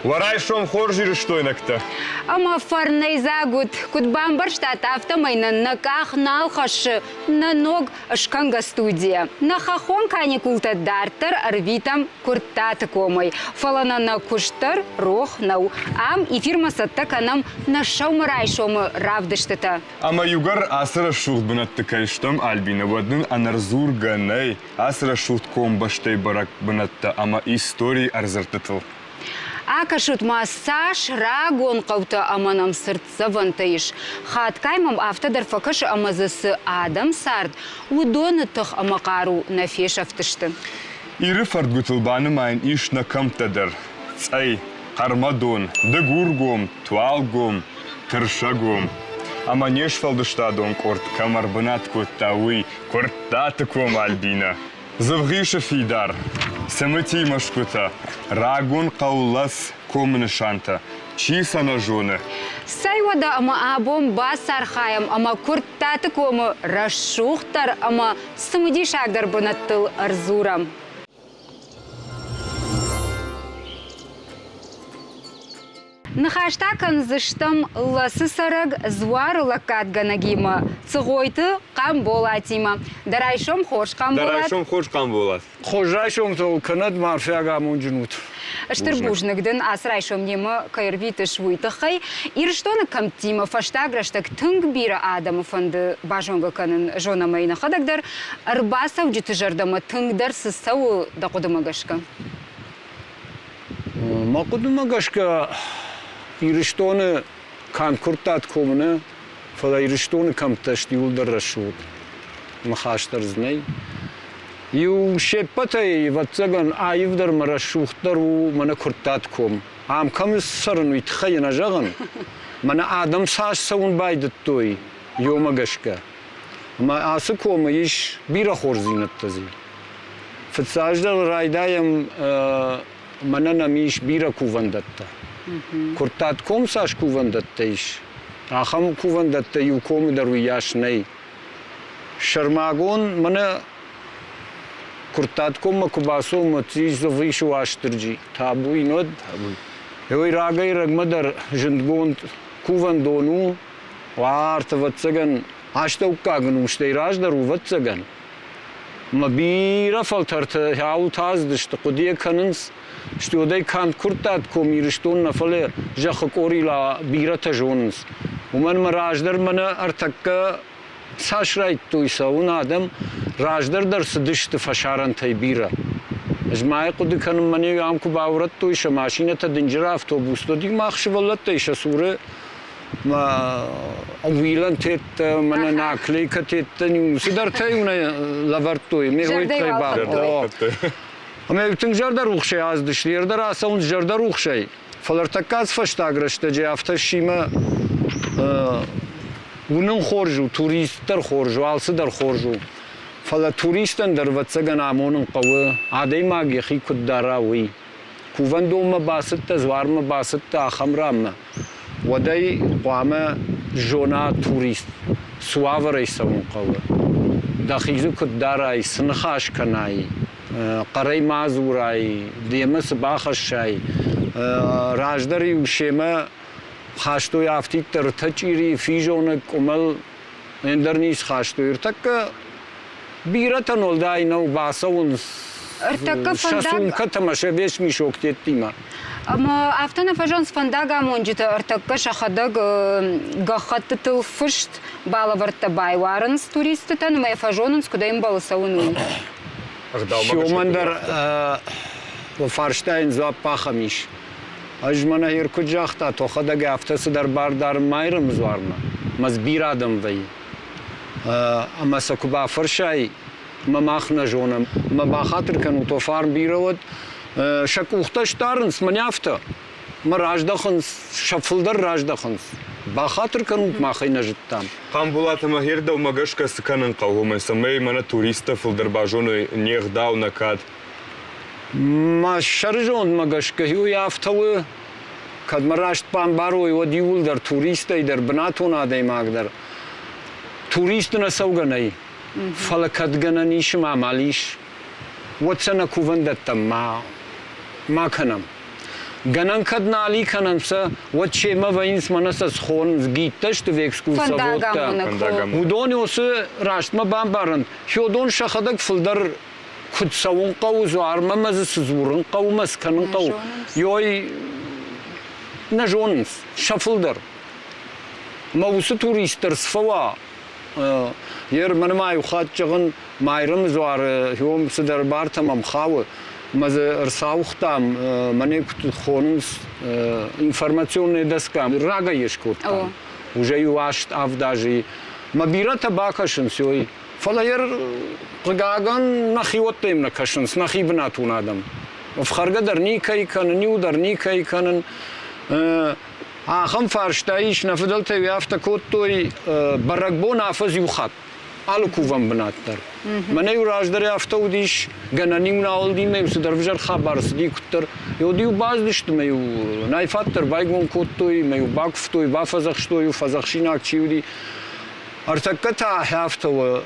Уӕ райсом хорз, ирыстойнӕгтӕ! Ӕмӕ фӕрнӕйдзаг уыд, куыд бамбӕрстат, афтӕмӕй нын нӕ къах нал хӕссы нӕ ног скӕнгӕ студийӕ. Нӕ хӕххон каникултӕ дарддӕр ӕрвитӕм Куырттаты комӕй, фӕлӕ нӕ нӕ куыст дӕр рох нӕу. Ам эфирмӕ цӕттӕ кӕнӕм нӕ сӕумӕрайсомы равдыстытӕ. Ӕмӕ иугӕр ацы рӕсугъд бынӕтты кӕй стӕм, Альбинӕ, уӕд нын ӕнӕрдзургӕ нӕй ацы рӕсугъд комбӕстӕй бӕрӕг бынӕттӕ ӕмӕ историйы ӕрдзырдтытыл. Акӕсут-ма, цас рагон хъӕутӕ ӕмӕ нӕм цыртдзӕвӕнтӕ ис. Хатгай мӕм афтӕ дӕр фӕкӕсы ӕмӕ дзы цы адӕм цард, уыдоны тых ӕмӕ хъару нӕ фесӕфтысты. Иры фӕрдгуытыл банымайӕн ис нӕ кӕмттӕ дӕр: Цъӕй, Хъӕрмӕдон, Дыгургом, Туалгом, Тырсагом. Ӕмӕ не сфӕлдыстадон къорд кӕм ӕрбынат кодта, уый Куырттаты ком Альбинӕ. Дзывгъисы фидар, Цымытийы мӕсгуытӕ, рагон хъӕу Лӕц комы нысантӕ. Чи сӕ нӕ зоны? Цӕй уӕдӕ ӕмӕ абон бацархайӕм ӕмӕ Куырттаты комы рӕсугъддӕр ӕмӕ цымыдисагдӕр бынӕттыл ӕрдзурӕм. Ныхӕстӕ кӕндзыстӕм Лӕцы цӕрӕг дзуары лӕггадгӕнӕгимӕ Цыгъойты Хъамболатимӕ. Дӕ райсом хорз, Хъамболат. Дӕ райсом хорз, Хъамболат. Хорз райсомтыл кӕнӕд ма арфиаг амонджын ут. Стыр бузныг дын, ацы райсом немӕ кӕй ӕрвитыс, уый тыххӕй. Ирыстоны кӕмттимӕ фӕстаг рӕстӕг тынг бирӕ адӕмы фӕнды базонгӕ кӕнын. Зонӕм ӕй нӕхӕдӕг дӕр, ӕрбацӕуджыты зӕрдӕмӕ тынгдӕр цы цӕуы дӕ хъуыдымӕ гӕсгӕ? Мӕ хъуыдымӕ гӕсгӕ, Ирыстоны канд Куырттат комы нӕ, фӕлӕ Ирыстоны кӕмттӕ сты иуылдӕр рӕсугъд. Ныхас дӕр дзы нӕй. Иу се ппӕтӕй, ӕвӕццӕгӕн, аивдӕр ӕмӕ рӕсугъддӕр у мӕнӕ Куырттат ком. Ам кӕм цӕрын, уый тыххӕй йын нӕ зӕгъын. Мӕнӕ адӕм цас цӕуын байдыдтой, йомӕ гӕсгӕ. Ӕмӕ ацы комы ис бирӕ хорздзинӕдтӕ дзы. Фыццаджыдӕр райдайӕм, мӕнӕ нӕм ис бирӕ кувӕндӕттӕ. Куырттатком цас кувӕндӕттӕ ис, ахӕм кувӕндӕттӕ иу комы дӕр уыйас нӕй. Сӕрмагонд мӕнӕ Куырттаткоммӕ куы бацӕуӕм, уӕд дзы ис Дзывгъисы Уастырджи, табу йын уӕд. Уый рагӕй-рӕгмӕ дӕр зындгонд кувӕндон у. Уарт, ӕвӕццӕгӕн, астӕуккаг ӕнустӕй раздӕр у, ӕвӕццӕгӕн. Ӕмӕ бирӕ фӕлтӕртӕ ауылты ацыдысты, хъуыдыйӕ кӕнынц, стӕй канд Куырттатком Ирыстон нӕ, фӕлӕ зӕххы къорила бирӕтӕ зонынц. Уымӕн ӕмӕ раздӕр мӕнӕ ӕртӕккӕ цас райдыдтой цӕуын адӕм, раздӕр дӕр цыдысты фӕсарӕнтӕй бирӕ. Ӕз ма йӕ хъуыды кӕнын, мӕнӕ ам куы баурӕдтой сӕ машинӕтӕ дынджыр автобусты, уӕд-иу мах сывӕллӕттӕй сӕ цуры мӕ ӕууилӕн теттӕ, мӕнӕ наклейкӕ теттӕ, цыдӕртӕ-иу нӕ лӕвӕрдтой. Ме уый тыххӕй бахъуыд. Ӕмӕ тынг зӕрдӕрухсӕй ацыдысты, ӕрдӕр ацӕуынц зӕрдӕрухсӕй. Фӕлӕ ӕртӕккӕ фӕстаг рӕстӕджы афтӕ ссимӕ уынын хорз у, турист дӕр хорз у, алцыдӕр хорз у. Фӕлӕ туристӕн дӕр, ӕвӕццӕгӕн, амонын хъӕуы, адӕймаг йӕхи куыд дара, уый. Кувӕндонмӕ бацыдтӕ, дзуармӕ бацыдтӕ ахӕм ранмӕ, уӕд ӕй хъуамӕ зона турист, цы уавӕрӕй цӕуын хъӕуы, дӕхи дзы куыд дарай, цы ныхас кӕнай, хъӕрӕй ма дзурай, демӕ цы бахӕссай. Раздӕр-иу семӕ хастой афтиддӕр ӕртӕ чъирийы, физонӕг, къуымӕл, ӕндӕр ницы хастой. Ӕртӕккӕ бирӕтӕн уӕлдай нӕу бацӕуынц Ӕртӕккӕ сӕ фӕндаг сумкӕтӕ ӕмӕ сӕ весмисок теттимӕ. Ӕмӕ афтӕ нӕ фӕзӕгъынц фӕндагамонджытӕ ӕртӕккӕ сӕхӕдӕг гӕххӕттытыл фыст балӕвӕрттӕ байуарынц туристытӕн ӕмӕ йӕ фӕзонынц, куыд ӕмбӕлы цӕуын, уый. Уымӕн дӕр фарстайӕн дзуапп ахӕм ис. Ӕз мӕнӕ йер куыд загъта, тохӕдӕг афтӕ цыдӕр бар дарын Майрӕмы дзуармӕ, мӕ дзы бирӕ адӕм вӕййы. Ӕмӕ сӕ куы бафӕрсай, мӕ мах нӕ зонӕм, мӕ бахатыр кӕнут, о фарн бирӕ уӕд, сӕ къухтӕ сдарынц, мӕнӕ афтӕ. Мӕ раздӕхынц, сӕ фылдӕр раздӕхынц. Бахатыр кӕнут, махӕй нӕ зыдтам. Хъамболат ӕмӕ Гердаумӕ гӕсгӕ цы кӕнын хъӕуы, уымӕн, цӕмӕй мӕнӕ туристтӕ фылдӕр базоной не гъдау, нӕ кад? Мӕ сӕрызондмӕ гӕсгӕ уый афтӕ у, кӕд мӕ раст бамбарой, уӕд иууылдӕр туристӕй дӕр, бынатон адӕймаг дӕр. Туристы нӕ цӕугӕ нӕй, фӕлӕ кӕд гӕнӕн ис ӕмӕ амал ис, уӕд сӕ нӕ кувӕндӕттӕм ма, ма кӕнӕм. Гӕнӕн кӕд нал и кӕнӕм сӕ, уӕд семӕ вӕййынц мӕнӕ сӕ схонынц гидтӕ сты экскурсоводтӕ. Уыдон уыцы рӕстмӕ бамбарӕнт, Феодон сӕхӕдӕг фылдӕр куыд цӕуын хъӕуы дзуармӕ мӕ дзы цы дзурын хъӕуы мӕ цы кӕнын хъӕуы, ёй нӕ зонынц сӕ фылдӕр. Мӕ уыцы турист дӕр цы фӕуа, Ер мӕнӕ ма иу хатт зӕгъын, Майрӕмы дзуары хиом цыдӕр бартӕ мӕм хауы, мӕ дзы ӕрцауыгътам, мӕнӕ куыд хонынц, информационная доска рагӕй йӕ скодтам. Уже иу 8-авд азы. Мӕ бирӕтӕ бакӕсынц, ой, фӕлӕ ер, хъыгагӕн, нӕхиуӕттӕм нӕ кӕсынц, нӕхи бынатон адӕм. Ӕфхӕргӕ дӕр никӕй кӕнын, иу дӕр никӕй кӕнын. Ахӕм фарста ис, нӕ фыдӕлтӕ афтӕ кодтой, бӕрӕгбон афӕдз иу хатт, алы кувӕн бынат дӕр. Мӕнӕ-иу раздӕр афтӕ уыдис, гӕнӕн-иу нал уыди, мӕ-иу цыдӕр ӕвзӕр хабар цыди куыддӕр. Уӕд-иу бацыдысты мӕ-иу найфат дӕр байгом кодтой, мӕ-иу бакуывтой, бафӕдзӕхстой-иу, фӕдзӕхсинаг чи уыди. Ӕртӕккӕ та афтӕ у,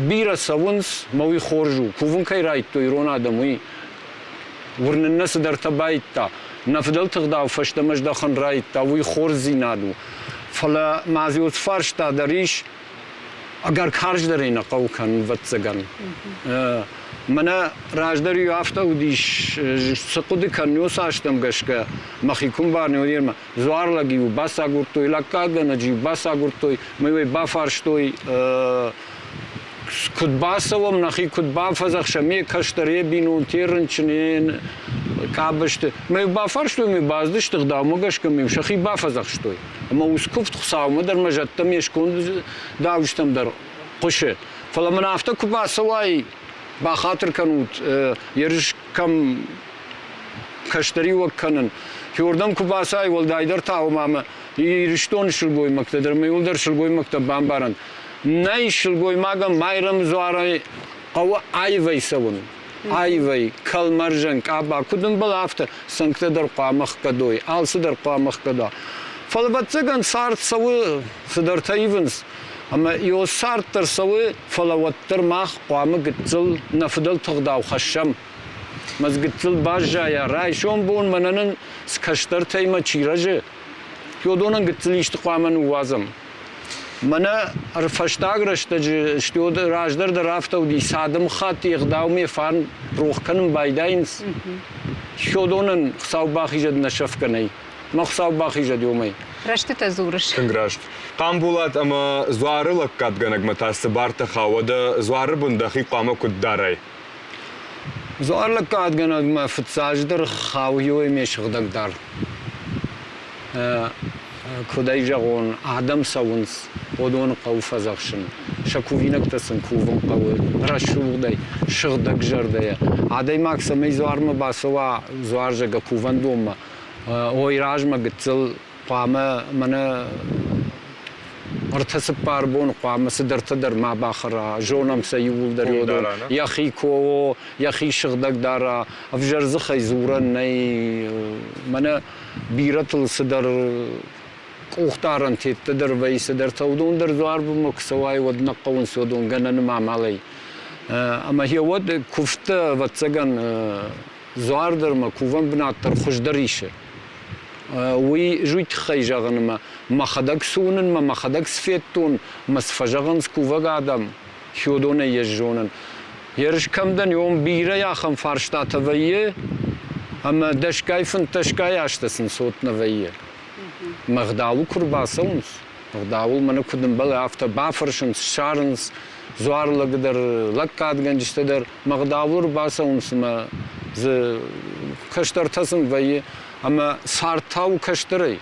бирӕ цӕуынц, мӕ уый хорз у, кувын кӕй райдыдтой ирон адӕм, уый. Уырнын нӕ цыдӕртӕ байдта, нӕ фыдӕлты гъдау фӕстӕмӕ здӕхын райдта, уый хорздзинад у. Фӕлӕ ма дзы уыцы фарста дӕр ис, ӕгӕр карздӕрӕй нӕ хъӕуы кӕнын, ӕвӕццӕгӕн. Мӕнӕ раздӕр-иу афтӕ уыдис, цы хъуыды кӕнын, уыцы азтӕм гӕсгӕ мӕхи куы мбарын, уӕд дзуарлӕг-иу бацагуырдтой, лӕггадгӕнӕджы-иу бацагуырдтой, мӕ-иу бафарстой, куыд бацӕуӕм, нӕхи куыд бафӕдзӕхсӕм, ме кӕстӕр, йӕ бинонты, йӕ рынчын, йӕ къабӕзты. Мӕ бафарстой, мӕ бацыдысты ӕгъдаумӕ гӕсгӕ, мӕ сӕхи бафӕдзӕхстой. Ӕмӕ ус куывд Хуыцаумӕ дӕр, мӕ зӕдтӕм, ме сконд дауджытӕм дӕр хъуысы. Фӕлӕ мын афтӕ куы бацӕуай, бахатыр кӕнут, ерыс кӕм кӕстӕриуӕг кӕнын. Фиордӕм куы бацай, уӕлдайдӕр та ома мӕ Ирыстоны сылгоймӕгтӕ дӕр ӕмӕ иуылдӕр сылгоймӕгтӕ бамбарӕнт. Нӕй сылгоймагӕн Майрӕмы дзуарӕй хъӕуы аивӕй цӕуын. Аивӕй, кӕлмӕрзӕн, къаба, куыд ӕмбӕлы, афтӕ цӕнгтӕ дӕр хъуамӕ хгӕдой, алцы дӕр хъуамӕ хгӕда. Фӕлӕ, ӕвӕццӕгӕн, цард цӕуы, цыдӕртӕ ивынц. Ӕмӕ ё цард дӕр цӕуы, фӕлӕ уӕддӕр мах хъуамӕ гыццыл нӕ фыдӕлты гъдау хӕссӕм. Мӕ гыццыл баззайа, райсом бон мӕнӕ нын цы кӕстӕртӕй мӕ чи рӕзы, уыдонӕн гыццыл исты хъуамӕ ныууадзӕм. Мӕнӕ фӕстаг рӕстӕджы стӕй раздӕр дӕр афтӕ уыди, цадӕмхатт йе гъдаумӕ фарн рох кӕнын байдайынц. Уыдонӕн Хуыцау бахизӕд нӕ сӕфгӕ нӕй. Мӕ Хуыцау бахизӕд уымӕй. Рӕстытӕ дзурыс. Тынг раст. Хъамболат ӕмӕ дзуары лӕггадгӕнӕгмӕ та цы бартӕ хауы, уӕдӕ дзуары бын дӕхи хъуамӕ куыд дарай? Дзуарлӕггадгӕнӕгмӕ фыццаджыдӕр хауы иуӕй ме сыгъдӕг дӕр. Куыд ӕй зӕгъон, адӕм цӕуынц, уыдоны хъӕуы фӕдзӕхсын. Сӕ кувинӕгтӕ сын кувын хъӕуы рӕсугъдӕй, сыгъдӕг зӕрдӕйӕ. Адӕймаг цӕмӕй дзуармӕ бацӕуа, дзуарзӕгӕ кувӕндонмӕ, уой размӕ гыццыл хъуамӕ мӕнӕ ӕртӕ-цыппар боны хъуамӕ цыдӕртӕ дӕр ма бахӕра, зонӕм сӕ иууылдӕр йӕхи коо, йӕхи сыгъдӕг дара, ӕвзӕр дзыхӕй дзурӕн нӕй, мӕнӕ бирӕтыл цыдӕр къухдарӕн тедтӕ дӕр вӕййы цыдӕртӕ, уыдон дӕр дзуарбынмӕ куы цӕуай, уӕд нӕ хъӕуынц уыдон гӕнӕны ма амалӕй. Ӕмӕ гъе уӕд куывдтӕ, ӕвӕццӕгӕн, дзуар дӕр мӕ кувӕн бынат дӕр хуыздӕр исы. Уый уый тыххӕй зӕгъын ӕмӕ мӕхӕдӕг цы уынын, мӕ мӕхӕдӕг цы федтон, мӕ цы фӕзӕгъынц кувӕг адӕм, хиуыдонӕй йӕ зонын. Ерыс кӕм дӕн, уым бирӕ ахӕм фарстатӕ вӕййы, ӕмӕ дӕсгай-фынддӕсгай азтӕ сын цот нӕ вӕййы. Мӕ гъдауы куы рбацӕуынц, ӕгъдауыл мӕнӕ куыд ӕмбӕлы, афтӕ бафӕрсынц, ссарынц дзуарлӕг дӕр, лӕггадгӕнджытӕ дӕр. Мӕ гъдауыл ӕрбацӕуынц ӕмӕ дзы Кӕстӕртӕ сын вӕййы, ӕмӕ цард та у кӕстӕрӕй.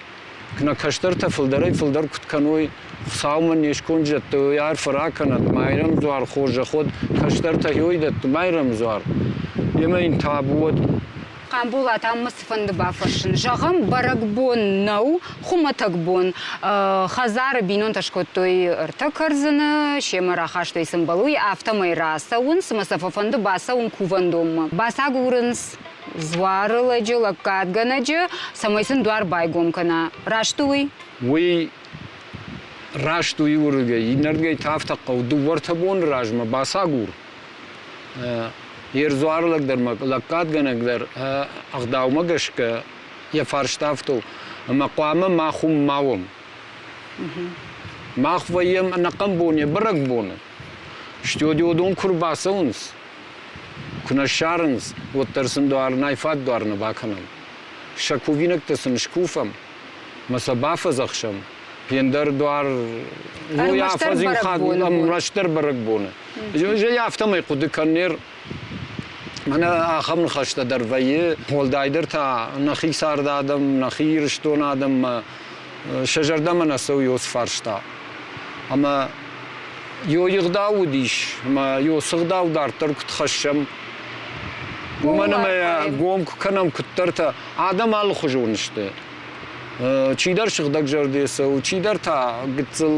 Нӕ кӕстӕртӕ фылдӕрӕй-фылдӕр куыд кӕной, Хуыцаумӕ не сконд зӕдтӕ уый арфӕ ракӕнӕд, Майрӕмдзуар хорзӕх уӕд, кӕстӕртӕ хиой дӕтты Майрӕмдзуар. Емӕ йын табу уӕд. Хъамболат, ам мӕ цыфӕнды бафӕрсын. Зӕгъӕм, бӕрӕгбон нӕу, хуымӕтӕг бон. Хӕдзары бинонтӕ скодтой ӕртӕ кӕрдзыны, семӕ рахастой сын балуй, афтӕмӕй рацӕуынц ӕмӕ сӕ фӕфӕнды бацӕуын кувӕндонмӕ. Бацагурынц дзуары лӕджы, лӕггадгӕнӕджы, цӕмӕй сын дуар байгом кӕна. Раст у уый? Уый раст у иуырдыгӕй, иннӕрдыгӕй та афтӕ хъӕуы дыууӕ-ӕртӕ боны размӕ бацагур. Йе рдзуарлӕг дӕр ма лӕггадгӕнӕг дӕр ӕгъдаумӕ гӕсгӕ йӕ фарста афтӕ у, ӕмӕ хъуамӕ мах уым ма уӕм. Мах вӕййӕм ӕнӕхъӕн бон йӕ бӕрӕгбоны. Студиодон куы рбацӕуынц, куы нӕ ссарынц, уӕддӕр сын дуар найфат дуар нӕ бакӕнӕм. Сӕ кувинӕгтӕ сын скуфӕм, мӕ сӕ бафӕдзӕхсӕм, ӕндӕр дуар уый афӕдз иу хатт ӕрмӕстдӕр бӕрӕгбоны. Зӕй афтӕмӕй хъуыды кӕннер мӕнӕ ахӕм ныхӕстӕ дӕр вӕййы, уӕлдайдӕр та нӕхи царды адӕм, нӕхи Ирыстоны адӕммӕ сӕ зӕрдӕмӕ нӕ цӕуы ёс фарста. Ӕмӕ ё егъдау уыдис, ӕмӕ ё сыгъдау дарддӕр куыд хӕссӕм, уымӕн ӕмӕ йӕ гом куы кӕнӕм куыддӕртӕ, адӕм алыхуызон сты. Чидӕр сыгъдӕгзӕрдӕ цӕуы, чидӕр та гыццыл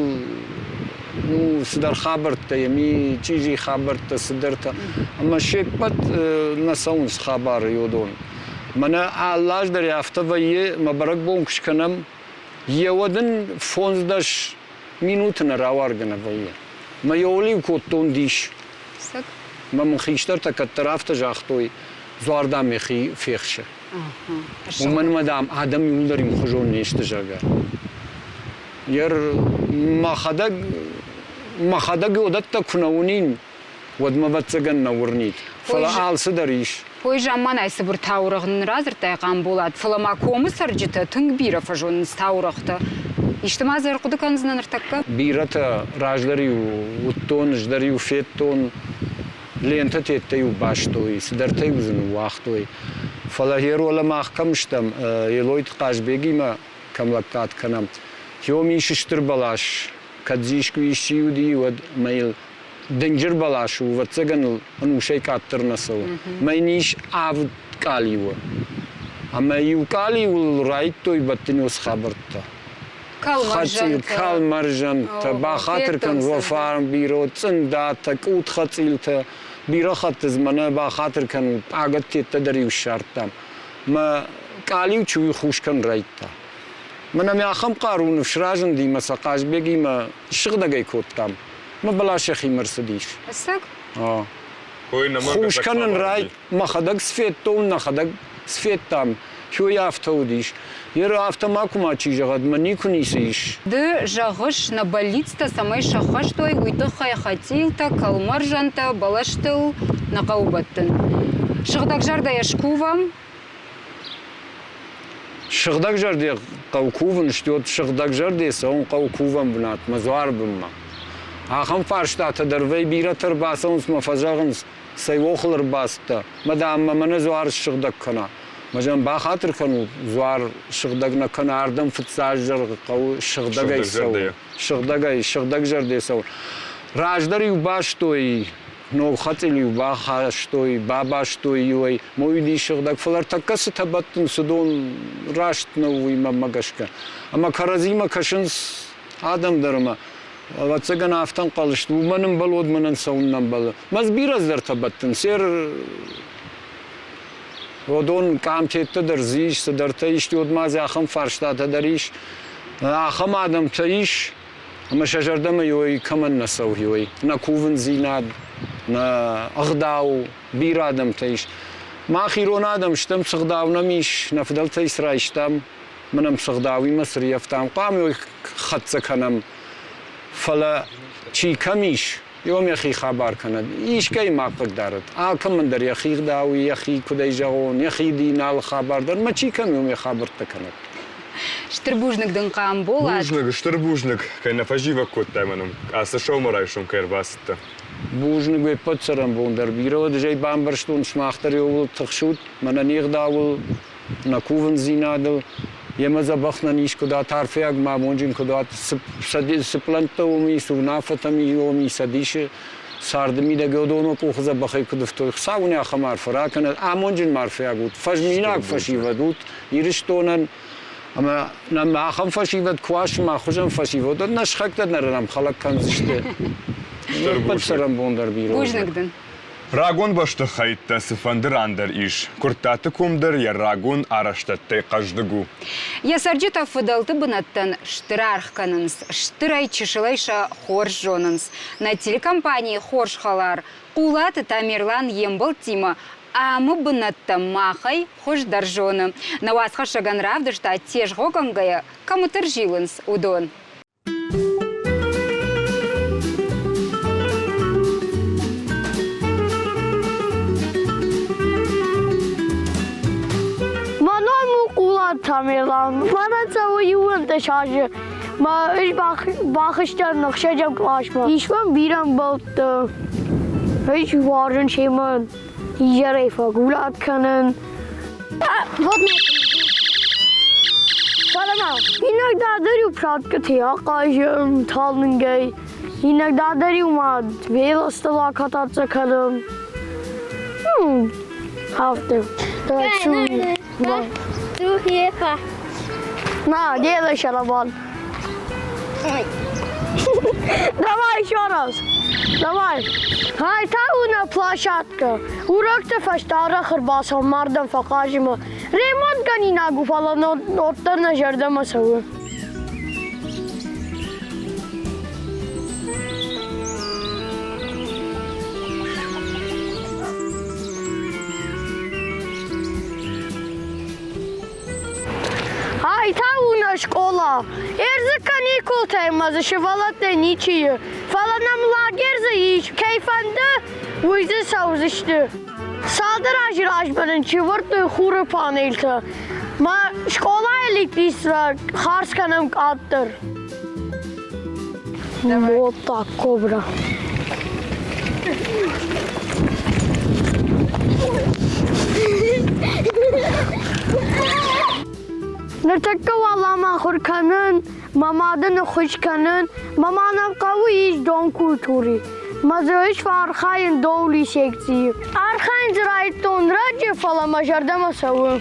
ну, цыдӕр хабӕрттӕ йӕм и, чъизи хабӕрттӕ, цыдӕртӕ. Ӕмӕ се ппӕт нӕ цӕуынц хабары йодон. Мӕнӕ алы аз дӕр афтӕ вӕййы, мӕ бӕрӕгбон куы скӕнӕм, йе уӕд ын фондздӕс минуты нӕ рауаргӕ нӕ вӕййы. Мӕ йыл-иу кодтон дис. Мӕ мын хистӕртӕ кӕддӕр афтӕ загътой, дзуар, дам, йӕхи фехсы. Уымӕн ӕмӕ, дам, адӕм иууылдӕр иухуызон не сты, зӕгъгӕ. Ер мӕхӕдӕг, мӕхӕдӕг уыдӕттӕ куы нӕ уынин, уӕд мӕ, ӕвӕццӕгӕн, нӕ уырнид. Фӕлӕ алцыдӕр ис. Ой, замманай цыбыр таурӕгъ нын радзырдтай, Хъамболат, фӕлӕ ма комы цӕрджытӕ тынг бирӕ фӕзонынц таурӕгътӕ. Исты ма дзы ӕрхъуыды кӕндзынӕ ныртӕккӕ? Бирӕтӕ раздӕр-иу уыдтон, ӕз дӕр-иу федтон, лентӕ-теттӕ-иу бастой, цыдӕртӕ-иу дзы ныууагътой. Фӕлӕ гъер мах кӕм стӕм, Елойты Хъазбегимӕ кӕм лӕггад кӕнӕм, уым ис стыр бӕлас. Кӕд дзы искуы исчи уыди, уӕд мӕ йыл дынджыр бӕлас у, ӕвӕццӕгӕн ыл ӕнусӕй къаддӕр нӕ цӕуы. Мӕ йын ис авд къалиуы. Ӕмӕ иу къалиуыл райдтой бӕттынёс хабӕрттӕ. Кӕлмӕрзӕнтӕ, бахатыр кӕн фарн бирӕ цъындатӕ, къутхӕцъилтӕ, бирӕ хатты дзы мӕнӕ бахатыр кӕнут, ӕгӕдтеттӕ дӕр-иу ссардтам. Мӕ къалиу чи уый хус кӕн райдта. Мӕнӕ мӕ ахӕм хъару ныфс разынди мӕ сӕ Хъазбегимӕ сыгъдӕгӕй кодтам. Мӕ бӕлас йӕхимӕ рцыдис. Ӕцӕг? Хус кӕнын рай мӕхӕдӕг сфедтон, нӕхӕдӕг сфедтам. Хёй афтӕ уыдис. Ер афтӕ макуы мачи зӕгъӕд, мӕ никуы ницы ис. Ды зӕгъыс, нӕ бӕллицтӕ цӕмӕй сӕххӕст уой, уый тыххӕй хӕцъилтӕ, кӕлмӕрзӕнтӕ, бӕлӕстыл нӕ хъӕуы бӕттын. Сыгъдӕгзӕрдӕйӕ скувӕм. Сыгъдӕгзӕрдӕ хъӕуы кувын, стӕй сыгъдӕгзӕрдӕ цӕуын хъӕуы кувӕн бынатмӕ, дзуары бынмӕ. Ахӕм фарстатӕ дӕр вӕййы бирӕтӕ ӕрбацӕуынц мӕ фӕзӕгъынц, цӕй охыл ӕрбацыдтӕ, мӕ, дам, мӕ мӕнӕ дзуар ссыгъдӕг кӕна. Мӕ зӕгъын, бахатыр кӕнут, дзуар сыгъдӕг нӕ кӕны, ардӕм фыццаг зӕргъы хъӕуы сыгъдӕгӕй цӕуын. Сыгъдӕгӕй, сыгъдӕгзӕрдӕ цӕуын. Раздӕр-иу бастой, ног хӕцъил-иу бахастой, бабастой-иу ӕй, мӕ уыди сыгъдӕг, фӕлӕ ӕртӕккӕ цытӕ бӕттынц, уыдон раст нӕу уый мӕнмӕ гӕсгӕ. Ӕмӕ кӕрӕдзимӕ кӕсынц адӕм дӕр ӕмӕ ӕвӕццӕгӕн афтӕ ӕнхъӕл сты, уымӕн ӕмбӕлы, уӕд мӕнӕн цӕуын нӕ ӕмбӕлы. Мӕ дзы бирӕ цыдӕртӕ бӕттынц. Ер уыдон къамтеттӕ дӕр дзы ис, цыдӕртӕ ис, уӕд ма дзы ахӕм фарстатӕ дӕр ис. Ахӕм адӕмтӕ ис, ӕмӕ сӕ зӕрдӕмӕ иуӕй кӕмӕн нӕ цӕуы, иуӕй нӕ кувындзинад, нӕ ӕгъдау, бирӕ адӕмтӕ ис. Мах ирон адӕм стӕм, цы гъдау нӕм ис, нӕ фыдӕлтӕй цы райстам, мӕнӕм цы гъдауимӕ цы рйӕфтам, хъуамӕ уый хӕццӕ кӕнӕм. Фӕлӕ чи кӕм ис, уым йӕхи хабар кӕнӕд, искӕй ма хъыгдарӕд. Алкӕмӕн дӕр йӕхи гъдау, йӕхи, куыд ӕй зӕгъон, йӕхи дин, алы хабар дӕр, мӕ чи кӕм и, уым йӕ хабӕрттӕ кӕнӕд. Стыр бузныг дын, Хъамболат. Бузныг, стыр бузныг, кӕй нӕ фӕзивӕг кодтай мӕнӕн, ацы сӕумӕрайсом кӕй ӕрбацыдтӕ. Бузныг уе ппӕт цӕрӕнбон дӕр бирӕ уӕд, ӕз ӕй бамбӕрстон, сымах дӕр иууыл тыхсут, мӕнӕ не гъдауыл, нӕ кувындзинадыл. Йемӕ дзӕбӕх нӕ низ куыд уат, арфӕйаг ма амонджын куыд уат, цы пълӕнттӕ уым и, цы уынаффӕтӕм уым и цӕдисы царды мидӕг уыдоны къухы дзӕбӕхӕй куыд ӕфтой. Хуыцау уын ахӕм арфӕ ракӕнӕд, амонджын ма арфӕйаг ут, фӕзминаг фӕсивӕд ут Ирыстонӕн. Ӕмӕ нӕм ахӕм фӕсивӕд куы уа, сымах хуызӕн фӕсивӕд, уӕд нӕ сыхӕгтӕ дӕр нӕм хӕлӕг кӕндзысты. Ӕппӕт цӕрӕнбон дӕр бирӕ. Бузныг дын. Рагон бӕстыхӕйттӕ цыфӕнды ран дӕр ис. Куырттаты ком дӕр йӕ рагон арӕзтӕдтӕй хъӕздыг у. Йӕ цӕрджытӕ фыдӕлты бынӕттӕн стыр аргъ кӕнынц, стырӕй-чысылӕй сӕ хорз зонынц. Нӕ телекомпанийы хорз хӕлар Хъулаты Тамерлан йе мбӕлттимӕ амы бынӕттӕ махӕй хуыздӕр зоны. Нӕ уацхӕссӕгӕн равдыста тезгъогӕнгӕйӕ кӕмыты рзилынц, уыдон. Мӕ ном у Хъулаты Тамерлан. Мӕнӕн цӕуы 11 азы. Мӕ ӕз бахызтӕн ӕхсӕзӕм къласмӕ. Ис мӕм бирӕ ӕмбӕлттӕ. Ӕз уарзын семӕ изӕрӕй фӕгулат кӕнын. Вот Фӕлӕ иногда дӕр-иу практикӕты ахъазӕм талынгӕй, иногда дӕр-иу ма велостыл акататься кӕнӕм. Афтӕ. На, делай шарабан. Давай еще раз. Давай. Ай та у нӕ площадка. Урокты фӕстӕ арӕх ӕрбацӕуӕм мардӕн фӕхъазынмӕ. Ремонтгӕнинаг у, фӕлӕ уӕддӕр нӕ зӕрдӕмӕ цӕуы. Ай та у нӕ скъола. Ӕрдзы каникултӕй ма дзы сывӕллӕттӕй ничи и. Фӕлӕ нӕм лагерь дзы ис. Кӕй фӕнды, уый дзы цӕудзысты. Цалдӕр азы размӕ нын чи вӕрдтой хуры панельтӕ. Мӕ скъолайы электричество хардз кӕнӕм къаддӕр. Вот так, кобра. Ныртӕккӕ уал ам ахуыр кӕнын, мӕ мады ныххуыс кӕнын, мӕ ма нӕм хъӕуы ис дон культуры. Мӕ дзы ис фӕархайын доули секцийы. Архайын дзы райдыдтон раджы, фӕлӕ мӕ зӕрдӕмӕ цӕуы.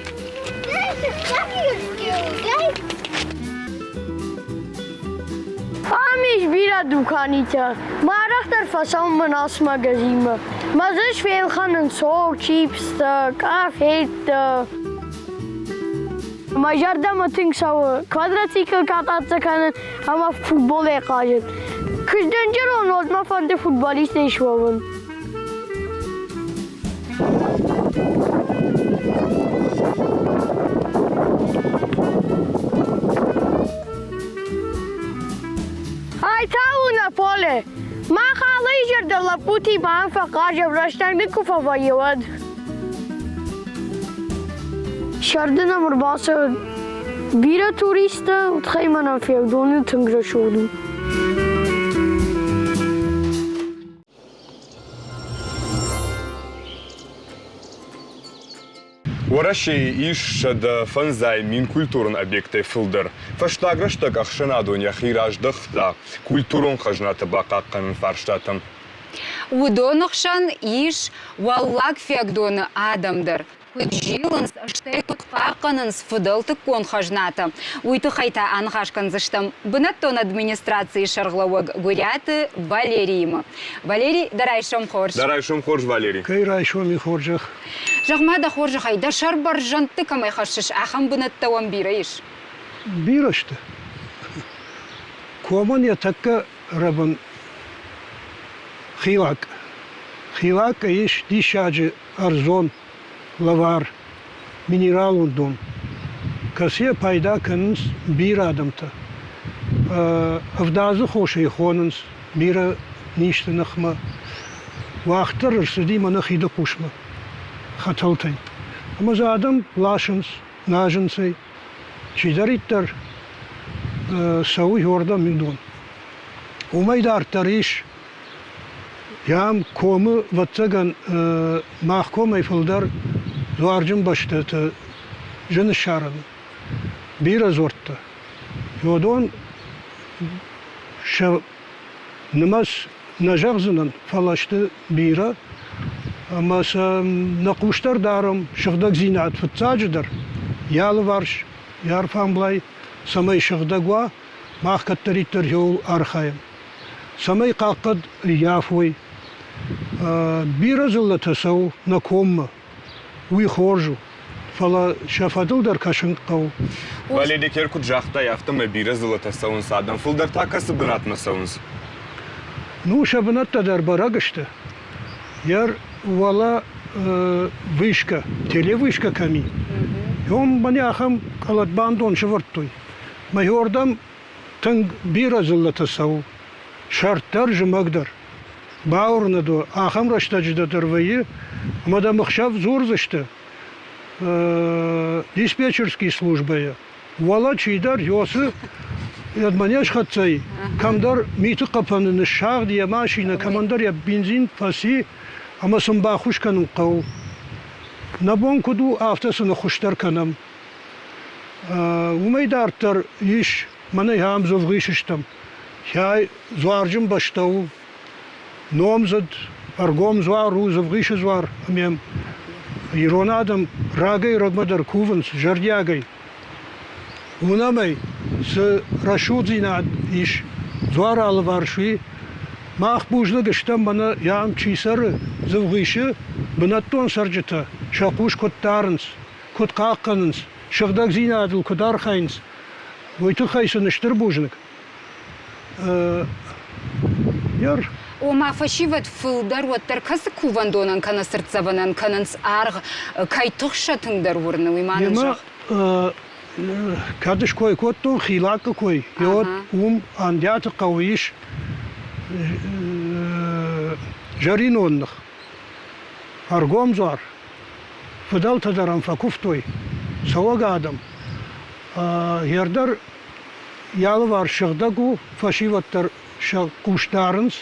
Ам ис бирӕ дуканитӕ. Мӕ арӕхдӕр фӕцӕуын мӕ ацы магазинмӕ. Мӕ дзы фелхӕнын сок, чипстӕ, къафеттӕ. Мӕ зӕрдӕмӕ тынг цӕуы квадроцикл кататься кӕнын ӕмӕ футболӕй хъазын. Куы сдынджырон, уӕд мӕ фӕнды футболистӕй суӕвын. Ай та у нӕ поле. Мах алы изӕр дӕр лӕппутимӕ ам фӕхъазӕм, рӕстӕг нын куы фӕвӕййы, уӕд. Сӕрды нӕм ӕрбацӕуы бирӕ туристтӕ, тыххӕй мӕнӕн феудоны тынг рӕсугъд у. Уӕрӕсейы ис 105 000 культурон объектӕй фылдӕр. Фӕстаг рӕстӕг ӕхсӕнадон йӕхи раздӕхта культурон хӕзнатӕ бахъахъхъӕнын фарстатӕм. Уыдоны хсӕн ис Уӕллаг Фиагдоны адӕм дӕр. Куыд зилынц, стӕй куыд хъахъхъӕнынц фыдӕлтыккон хӕзнатӕ, уый тыххӕй та аныхас кӕндзыстӕм бынӕттон администрацийы сӕргълӕууӕг Гуыриаты Валериимӕ. Валерий, дӕ райсом хорз. Дӕ райсом хорз, Валерий. Кӕй райсоми хорзӕх? Зӕгъ-ма дӕ хорзӕхӕй, дӕ сӕр бӕрзӕндты кӕмӕй хӕссыс, ахӕм бынӕттӕ уӕм бирӕ ис? Бирӕ сты. Комӕн йӕ тӕккӕ рӕбын Хилак. Хилакъы ис диссаджы ӕрдзон лӕвар, минералон дон, кӕцыйӕ пайда кӕнынц бирӕ адӕмтӕ. Ӕвдадзы хосӕй хонынц бирӕ низты ныхмӕ. Уагъд дӕр ӕрцыди мӕнӕ хиды хъусмӕ хӕтӕлтӕй. Ӕмӕ дзы адӕм ласынц, назынц ӕй. Чидӕриддӕр цӕуы уырдӕм уыдон. Уымӕй дарддӕр ис Ам комы, ӕвӕццӕгӕн, мах комӕй фылдӕр дзуарджын бӕстӕты зын ссарӕн у. Бирӕ дзуӕрттӕ. Уыдон сӕ нымӕц нӕ зӕгъдзынӕн, фӕлӕ сты бирӕ ӕмӕ сӕ нӕ хъус дӕр дарӕм сыгъдӕгдзинад фыццаджыдӕр йӕ алыварс, йӕ арфӕмблай, цӕмӕй сыгъдӕг уа, мах кӕддӕриддӕр иуыл архайӕм. Цӕмӕй хъахъхъӕд ӕййафой. Бирӕ дзыллӕтӕ цӕуы нӕ коммӕ. Уый хорз у, фӕлӕ сӕ фӕдыл дӕр кӕсын хъӕуы. Валерий куыд загътай, афтӕмӕй бирӕ дзыллӕтӕ цӕуынц адӕм. Фылдӕр та кӕцы бынатмӕ цӕуынц? Ну, сӕ бынӕттӕ дӕр бӕрӕг сты. Йӕ уӕлӕ вышка, телевышка кӕм и, уым мӕнӕ ахӕм къӕлӕтбандон сӕвӕрдтой. Мӕ уордӕм тынг бирӕ дзыллӕтӕ цӕуы. Сӕрд дӕр, зымӕг дӕр. Бауырнӕд уӕ, ахӕм рӕстӕджытӕ дӕр вӕййы, ӕмӕ дӕм ӕхсӕв дзурдзысты диспетчерский службӕйы. Уӕлӕ чидӕр Йосы йедмӕ не схӕццӕ и, кӕмдӕр миты хъӕпӕны ныссагъд йӕ машинӕ, кӕмӕндӕр йӕ бензин фӕци, ӕмӕ сын баххуыс кӕнын хъӕуы. Нӕ бон куыд у, афтӕ сын ӕххуыс дӕр кӕнӕм. Уымӕй дарддӕр ис, мӕнӕ ахӕм дзывгъис стӕм. Хӕй дзуарджын бӕстӕ у, номдзыд, ӕргом дзуар у Дзывгъисы дзуар ӕмӕ ирон адӕм рагӕй-рӕгмӕ дӕр кувынц зӕрдиагӕй. Уынӕм ӕй, цы рӕсугъддзинад ис дзуары алыварс, уый. Мах бузныг стӕм, мӕнӕ ам чи цӕры, Дзывгъисы бынӕттон цӕрджытӕ сӕ хъус куыд дарынц, куыд хъахъхъӕнынц, сыгъдӕгдзинадыл куыд архайынц, уый тыххӕй сын стыр бузныг. Ома фӕсивӕд фылдӕр уӕддӕр кӕцы кувӕндонӕн кӕнӕ цыртдзӕвӕнӕн кӕнынц аргъ, кӕй тых сӕ тынгдӕр уырны, уый ма нын зӕгъ. Кӕд ской кодтон Хилакъы кой, уӕд уым Андиаты хъӕуы ис зӕринон ных, ӕргом дзуар. Фыдӕлтӕ дӕр ӕм фӕкуывтой, цӕуӕг адӕм. Йе йӕ алыварс сыгъдӕг у, фӕсивӕд дӕр сӕ хъус дарынц.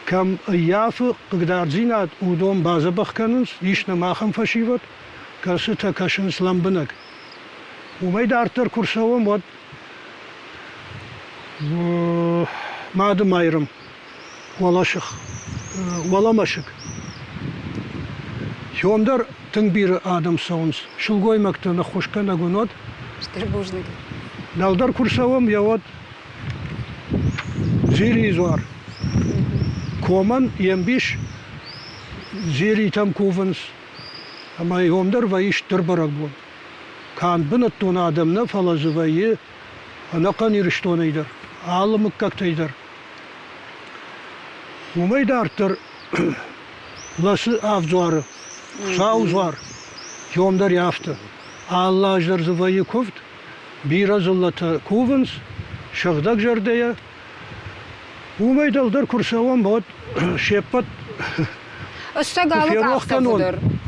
Кӕм ӕййафы хъыгдарддзинад, уыдон бадзӕбӕх кӕнынц, ис нӕм ахӕм фӕсивӕд, кӕцытӕ кӕсынц лӕмбынӕг. Уымӕй дарддӕр куы рцӕуӕм, уӕд Мады Майрӕм уӕлӕсых, уӕлӕмӕсыг. Сом дӕр тынг бирӕ адӕм цӕуынц. Сылгоймӕгтӕ ныххуысгӕнӕг уын уӕд. Стыр бузныг. Дӕлдӕр куы рцӕуӕм, йӕ уӕд Дзирийы дзуар. Комӕн йе мбис Дзиритӕм кувынц, ӕмӕ уым дӕр вӕййы стыр бӕрӕгбон. Канд бынӕттон адӕм нӕ, фӕлӕ дзы вӕййы ӕнӕхъӕн Ирыстонӕй дӕр, алы мыггӕгтӕй дӕр. Уымӕй дарддӕр Ласы авдзуары, Хуыцауы дзуар, ном дӕр афтӕ. Алы аз дӕр дзы вӕййы куывд, бирӕ дзыллӕтӕ кувынц сыгъдӕг зӕрдӕйӕ. Уымӕй дӕлдӕр куы рцӕуӕм, уӕд се ппӕт Ӕцӕг алы ферох кӕнон,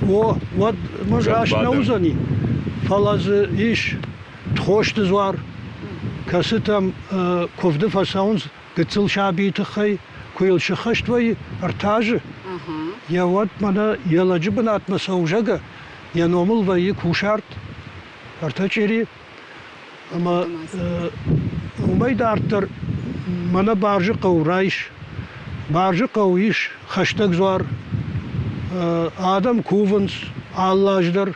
о, уӕд мын раст нӕ уыдзӕни. Фӕлӕ дзы ис Тхосты дзуар, кӕцытӕм куывды фӕцӕуынц гыццыл сабийы тыххӕй, куы йыл сыххӕст вӕййы ӕртӕ азы, йӕ уӕд мӕнӕ йӕ лӕджы бынатмӕ цӕузӕгӕ, йӕ номыл вӕййы кусарт, ӕртӕ чъири. Ӕмӕ уымӕй дарддӕр мӕнӕ Барзы хъӕу райс. Барзы хъӕу ис хӕстӕг дзуар. Адӕм кувынц алы аз дӕр.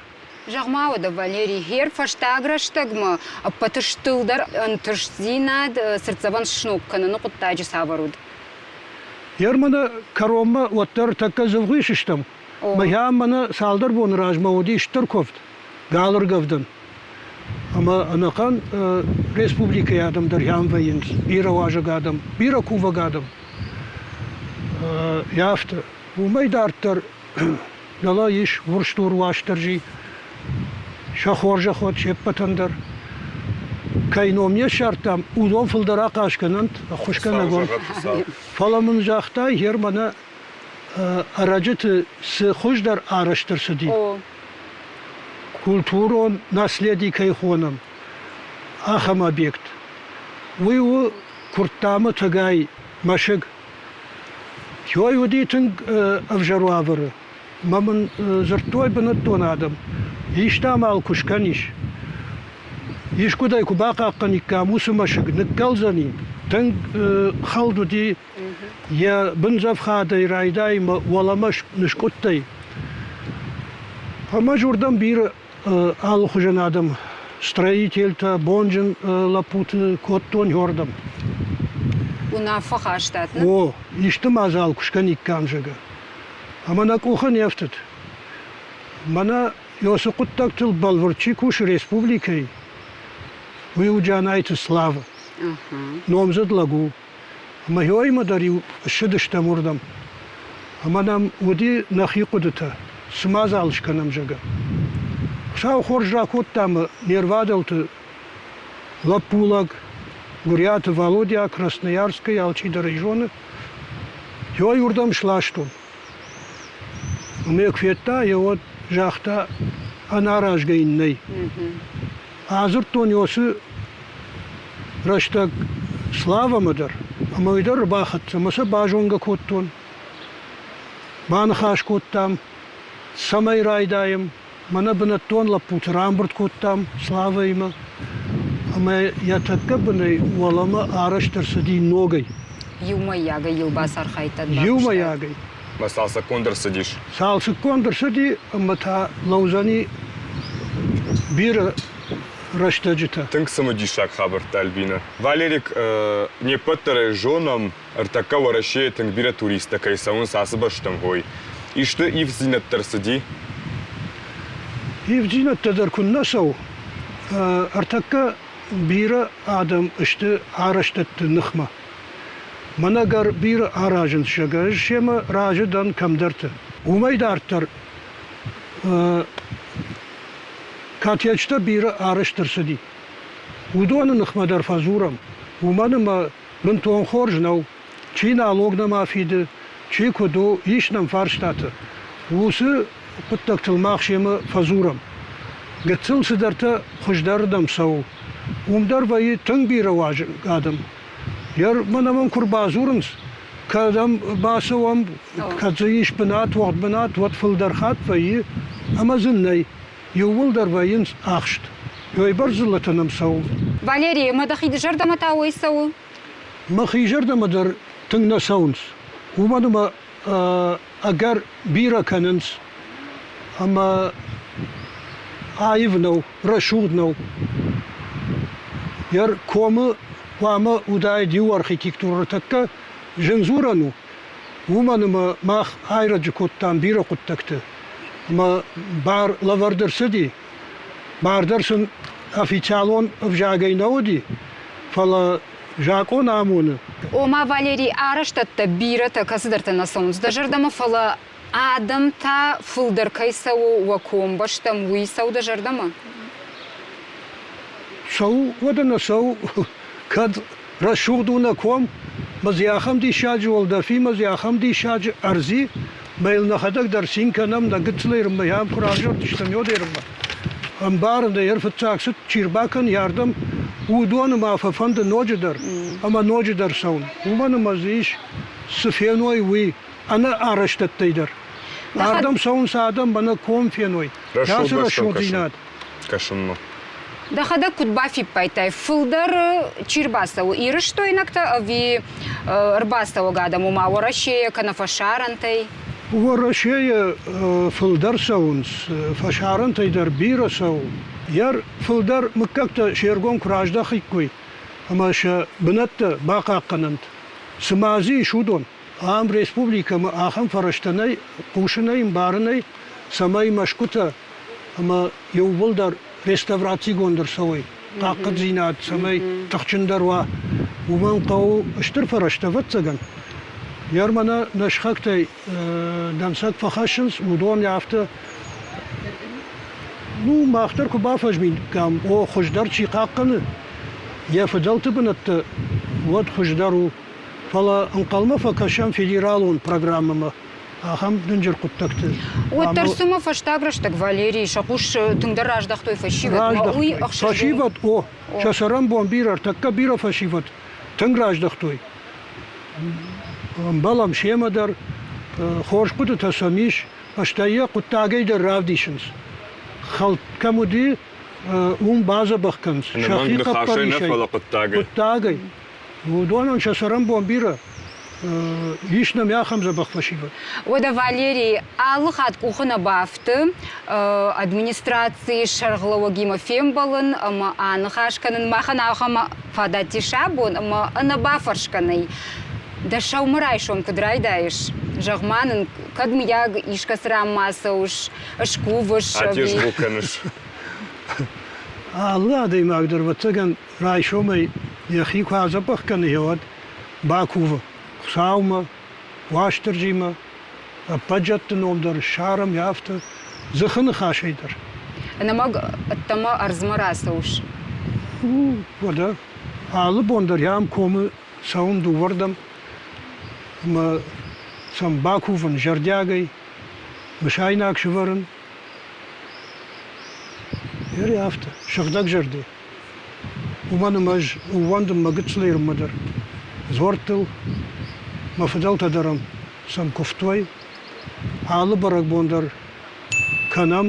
Зӕгъ-ма уӕдӕ, Валерий, гъер фӕстаг рӕстӕгмӕ ӕппӕты стылдӕр ӕнтыстдзинад цыртдзӕвӕн сног кӕныны хъуыддаджы цавӕр уыд? Гъер мӕнӕ кӕронмӕ уӕддӕр тӕккӕ дзывгъис стӕм. Мӕ мӕнӕ цалдӕр боны размӕ уыди стыр куывд, галыргӕвдӕн. Ӕмӕ ӕнӕхъӕн республикӕйы адӕм дӕр ам вӕййынц, бирӕ уазӕг адӕм, бирӕ кувӕг адӕм. Афтӕ. Уымӕй дарддӕр Дӕлӕ ис Урсдур Уастырджи, сӕ хорзӕх уӕд се ппӕтӕн дӕр. Кӕй ном не ссардтам, уыдон фылдӕр ахъаз кӕнӕнт, ӕххуысгӕнӕг уӕнт. Фӕлӕ мын загътай, гъер мӕнӕ ӕрӕджыты цы хуыздӕр арӕзт ӕрцыди, культурон наследи кӕй хонӕм, ахӕм объект. Уый у Куырттамы тӕгӕй мӕсыг. Ёй уыди тынг ӕвзӕр уавӕры. Мӕ мын дзырдтой бынӕттон адӕм, исты амал куы скӕнис, искуыдӕй куы бахъахъхъӕниккам, уыцы мӕсыг ныккӕлдзӕни. Тынг хӕлд уыди йӕ бындзӕфхадӕй райдай мӕ уӕлӕмӕ ныскъуыдтӕй. Ӕмӕ ӕз уырдӕм бирӕ алыхуызӕн адӕм, строительтӕ, бонджын лӕппуты кодтон уырдӕм. Уынаффӕ хастат, нӕ? О, исты мадзал куы скӕниккам, зӕгъгӕ. Ӕмӕ нӕ къухы не фтыд. Мӕнӕ Ёсы хъуыддӕгтыл бӕлвырд чи кусы республикӕйы, уый у Джанайты Слава. Номдзыд лӕг у. Ӕмӕ ёимӕ дӕр-иу ссыдыстӕм уырдӕм. Ӕмӕ нӕм уыди нӕхи хъуыдытӕ, цы мадзал скӕнӕм, зӕгъгӕ. Хуыцау хорз ракодта ӕмӕ не рвадӕлты лӕппулӕг Гуыриаты Валодя Красноярскӕй алчидӕр ӕй зоны, Ёй уырдӕм сластон. Ӕмӕ йӕ куы федта, йӕ уӕд загъта, ӕнӕаразгӕ йын нӕй. Адзырдтон Ёсы рӕстӕг Славамӕ дӕр, ӕмӕ уый дӕр ӕрбахӕццӕ ӕмӕ сӕ базонгӕ кодтон. Баныхас кодтам, цӕмӕй райдайӕм. Мӕнӕ бынӕттон лӕппуты рамбырд кодтам Славӕимӕ, ӕмӕ йӕ тӕккӕ бынӕй уӕлӕмӕ арӕзт ӕрцыди ногӕй. Иумӕйагӕй йыл бацархайдтат? Иумӕйагӕй. Мӕ цалцӕггонд ӕрцыдис? Цалцӕггонд ӕрцыди ӕмӕ та лӕудзӕни бирӕ рӕстӕджытӕ. Тынг цымыдисаг хабӕрттӕ, Альбина. Валерик, не ппӕт дӕр ӕй зонӕм, ӕртӕккӕ Уӕрӕсейы тынг бирӕ туристтӕ кӕй цӕуынц ацы бӕстӕм, ой. Исты ивддзинӕдтӕ рцыди? Ивддзинӕдтӕ дӕр куыннӕ цӕуы. Ӕртӕккӕ бирӕ адӕм сты арӕзтӕдты ныхмӕ. Мӕн ӕгӕр бирӕ аразынц, зӕгъгӕ, ӕз семӕ разы дӕн кӕмдӕрты. Уымӕй дарддӕр коттеджтӕ бирӕ арӕзт ӕрцыди. Уыдоны ныхмӕ дӕр фӕдзурӕм, уымӕн ӕмӕ бынтон хорз нӕу, чи налог нӕма фиды, чи куыд у, ис нӕм фарстатӕ. Уыцы хъуыддӕгтыл мах семӕ фӕдзурӕм. Гыццыл цыдӕртӕ хуыздӕрырдӕм цӕуы. Уым дӕр вӕййы тынг бирӕ уазӕг адӕм. Йӕ мӕнӕ мӕм куы рбадзурынц, кӕдӕм бацӕуӕм, кӕд дзы ис бынат, уӕгъд бынат, уӕд фылдӕр хатт вӕййы ӕмӕ дзы нӕй. Иууылдӕр вӕййынц ахст. Уӕйбӕрц дзыллӕтӕ нӕм цӕуы. Валерий, ӕмӕ дӕхи зӕрдӕмӕ та уый цӕуы? Мӕхи зӕрдӕмӕ дӕр тынг нӕ цӕуынц. Уымӕн ӕмӕ ӕгӕр бирӕ кӕнынц ӕмӕ аив нӕу, рӕсугъд нӕу. Йӕ комы хъуамӕ уыдаид иу архитектурӕ тӕккӕ зын дзурӕн у, уымӕн ӕмӕ мах айрӕджы кодтам бирӕ хъуыддӕгты ӕмӕ бар лӕвӕрд ӕрцыди. Бар дӕр сын официалон ӕвзагӕй нӕ уыди, фӕлӕ закъон амоны. Ома, Валерий, арӕзтӕдтӕ бирӕтӕ кӕцыдӕртӕ нӕ цӕуынц дӕ зӕрдӕмӕ, фӕлӕ адӕм та фылдӕр кӕй цӕуы уӕ комбӕстӕм, уый цӕуы дӕ зӕрдӕмӕ? Цӕуы, уӕдӕ нӕ цӕуы, кӕд Рӕсугъд у нӕ ком, мӕ дзы ахӕм диссаджы уӕлдӕфи, мӕ дзы ахӕм диссаджы ӕрдзи, мӕ йыл нӕхӕдӕг дӕр цин кӕнӕм, нӕ гыццыл ерынмӕ йӕм куы равзӕрдыстӕм йод ерынмӕ. Ӕмбарын ӕй, ӕрфыццаг цыд чи рбакӕны ардӕм, уыдоны ма фӕфӕнды ноджыдӕр ӕмӕ ноджыдӕр цӕуын. Уымӕн ӕмӕ дзы ис, цы феной, уый, ӕнӕ арӕзтӕдтӕй дӕр. Ардӕм цӕуынц адӕм, мӕнӕ ком феной. Ацы рӕсугъддзинад кӕсынмӕ. Дӕхӕдӕг куыд бафиппайдтай, фылдӕр чи рбацӕуы, ирыстойнӕгтӕ ӕви ӕрбацӕуӕг адӕм, ома Уӕрӕсейӕ кӕнӕ фӕсарӕнтӕй? Уӕрӕсейы фылдӕр цӕуынц, фӕсарӕнтӕй дӕр бирӕ цӕуы. Йӕ фылдӕр мыггӕгтӕ се ргом куы раздахиккой ӕмӕ сӕ бынӕттӕ бахъахъхъӕнӕнт. Цы ма дзы ис, уыдон. Ам республикӕмӕ ахӕм фӕрӕзтӕ нӕй хъусынӕй, ӕмбарынӕй, цӕмӕй мӕсгуытӕ ӕмӕ иууылдӕр реставрацигонд ӕрцӕуой, хъахъхъӕддзинад цӕмӕй тыхджындӕр уа, уымӕн хъӕуы стыр фӕрӕзтӕ, ӕвӕццӕгӕн. Йӕ мӕнӕ нӕ сыхӕгтӕй дӕнцӕг фӕхӕссынц, уыдон афтӕ ну, мах дӕр куы бафӕзмиккам, о, хуыздӕр чи хъахъхъӕны йӕ фыдӕлты бынӕттӕ, уӕд хуыздӕр у. Фӕлӕ ӕнхъӕлмӕ фӕкӕсӕм федералон программӕмӕ ахӕм дынджыр хъуыддӕгты. Уӕддӕр цымӕ фӕстаг рӕстӕг Валерий сӕ хъус тынгдӕр раздӕхтой фӕсивӕдмӕ, уый ӕхсызгон. Фӕсивӕд, о, сӕ цӕрӕнбон бирӕ, ӕртӕккӕ бирӕ фӕсивӕд тынг раздӕхтой. Ӕмбӕлӕм семӕ дӕр, хорз хъуыдытӕ сӕм ис, стӕй йӕ хъуыддагӕй дӕр равдисынц. Хӕлд кӕм уыди, уым бадзӕбӕх кӕнынц. Ӕнӕмӕнг ныхасӕй нӕ, фӕлӕ хъуыддагӕй. Хъуыддагӕй. Уыдонӕн сӕ цӕрӕнбон бирӕ. Ис нӕм ахӕм дзӕбӕх фӕсивӕд. Уӕдӕ Валерий алы хатт къухы нӕ бафты администрацийы сӕргълӕууӕгимӕ фембӕлын ӕмӕ аныхас кӕнын. Махӕн ахӕм фадат ис абон ӕмӕ ӕнӕбафӕрсгӕ нӕй. Дӕ сӕумӕрайсом куыд райдайыс? Зӕгъ-ма нын, кӕд мыййаг искӕцы ранмӕ ацӕуыс, скувыс ӕви... Атезгъо кӕныс. Алы адӕймаг дӕр, ӕвӕццӕгӕн, райсомӕй йӕхи куы адзӕбӕх кӕны, уӕд бакувы Хуыцаумӕ, Уастырджимӕ, ӕппӕт зӕдты ном дӕр ссарӕм афтӕ дзыхы ныхасӕй дӕр. Ӕнӕмӕг ӕддӕмӕ ӕрдзмӕ рацӕуыс? Уӕдӕ алы бон дӕр ам комы цӕуын дыууӕрдӕм ӕмӕ сӕм бакувын зӕрдиагӕй, мысайнаг сывӕрын. Ери афтӕ, сыгъдӕг зӕрдӕ. Уымӕн ӕмӕ ӕз ӕууӕндын мӕ гыццыл Ирмӕ дӕр. Дзуӕрттыл мӕ фыдӕлтӕ дӕр сӕм куывтой. Алы бӕрӕгбон дӕр кӕнӕм,